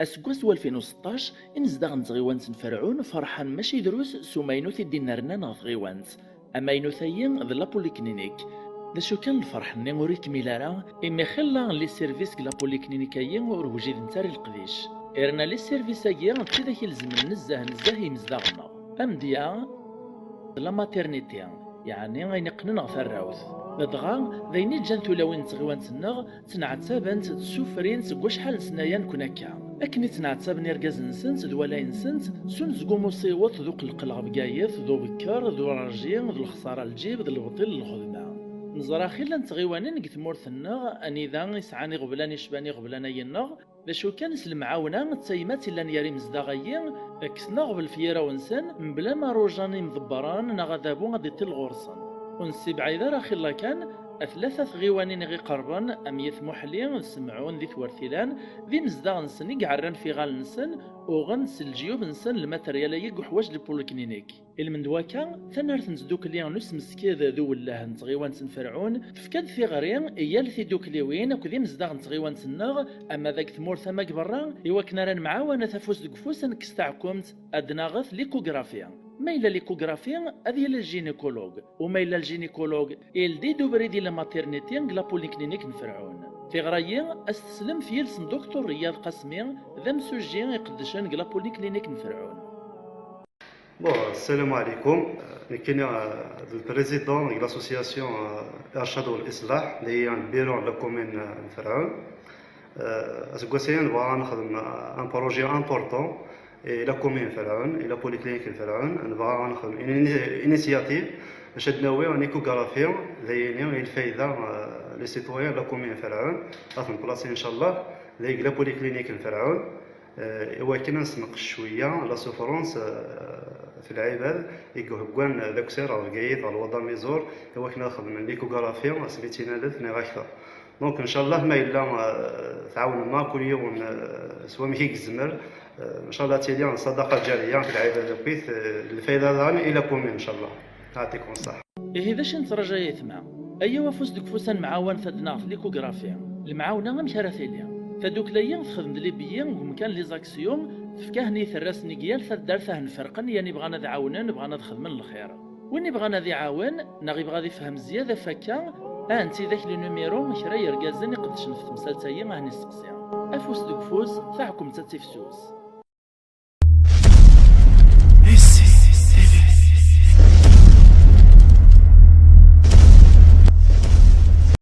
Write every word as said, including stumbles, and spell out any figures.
Aseggas n walfin u seṭṭac, imezdaɣ n tɣiwant n Ferɛun ferḥen mačči drus s umaynut i d-innernan ɣer tɣiwant. Amaynut-agi d la polyclinique. D acu kan lferḥ-nni ur ikmil ara, imi xilla les services deg la polyclinique-agi ur wjident ara i leqdic. Irna les services-agi d tidak ilezmen nezzeh nezzeh i yimezdaɣ-nneɣ. Amedya, d la maternité, yeɛni ayen iqqnen ɣer tarrawt. Ladɣa, d ayen i ǧǧan tulawin n tɣiwant-nneɣ ttneɛtabent, ttsuffrint seg wacḥal n sna-ya nekkni akka. Akken i ttneɛtaben irgazen-nsent d walay-nsent, s unezgum usiweḍ d uqelqel ɣer Bgayet, d ubekker, d urarji, d lexsara n lǧib, d lebṭil n lxedma. Neẓra xilla n tɣiwanin deg tmurt-nneɣ, anida i sɛan iɣeblan icban iɣeblan-agi-nneɣ, d acu kan s lemɛawna d tayemmat i llan gar imezdaɣ-agi, kksen aɣbel f yiraw-nsen, mebla ma rujan imḍebbren neɣ adabu ad d-iṭil ɣur-sen. Ur nessibɛid ara xilla kan, a tlata tɣiwanin i ɣ-iqerben, am Yat Muḥli d Semɛun di Twertilan, d imezdaɣ-nsen i iɛerran f iɣallen-nsen, uɣen-d s leǧyub-nsen lmateryal-agi deg uḥwaǧ n lpuliklinik. Ilmend wakka, tanart n tdukli n usmesked d uwelleh n tɣiwant n Ferɛun tefka-d tiɣri i yal tidukliwin akked imezdaɣ n tɣiwant-nneɣ, ama deg tmurt ama deg berra, i wakken ara nemɛawan at afus deg ufus ad nekkes taɛkumt, ad d-naɣet l'échographie. Ma yella l'échographie, ad yili le gynécologue. U ma yella le gynécologue, ildi-d ubrid i la maternité deg la polyclinique n Ferɛun. Tiɣra-yi, ad s-teslem f yiles n Docteur Riyad Qasmi, d amsujji iqeddcen deg la polyclinique n Ferɛun. Bon, السلام عليكم. Nekkini, euh, d le président de l'association, euh, Ircad wal Islah, d-, n le bureau de la commune, euh, n Ferɛun. Euh, aseggas-agi nebɣa ad nexdem, euh, un projet important i la commune n Ferɛun, i la polyclinique n Ferɛun. Nebɣa ad nexdem une ini-, initiative bac ad d-nawi une échographie, d ayen i lfayda, euh, les citoyens de la commune n Ferɛun, ad ten-placer, inchallah, deg la polyclinique n Ferɛun. Eh, i wakken ad nessenqes cwiya la souffrance, eh, f lɛibad i iheggan d akessar ɣer Bgayet, ɣer Wad Amiẓur, i wakken ad xedmen l'échographie asmi d tin allet neɣ akter. Donc, ncallah, ma yella, eh, tɛawnem akk yiwen, eh, s wamek i yezmer, eh, ncallah ad tili ṣṣadaqa ǧariya f lɛibad akkit, eh, lfayda daɣen i la commune, ncallah. Yeɛṭikum ṣṣeḥḥa. Ihi d acu i nettraǧu ay aytma? Ayaw afus deg ufus ad nemɛawan ad d-naɣet l'échographie. Lemɛawna amek ara tili? Tadukla-yi texdem-d les billets deg umkan les actions, tefka-hen i terras-nni deg yal taddart ad hen-ferqen yan ibɣan ad ɛawnen, bɣan ad xedmen lxir. Win ibɣan ad iɛawen, neɣ ibɣa ad ifhem zzyada f akka, ahen tidak le numéro kra yergazen iqeddcen f temsalt-agi ad hen-isteqsi. Afus deg ufus, taɛkumt ad tifsus.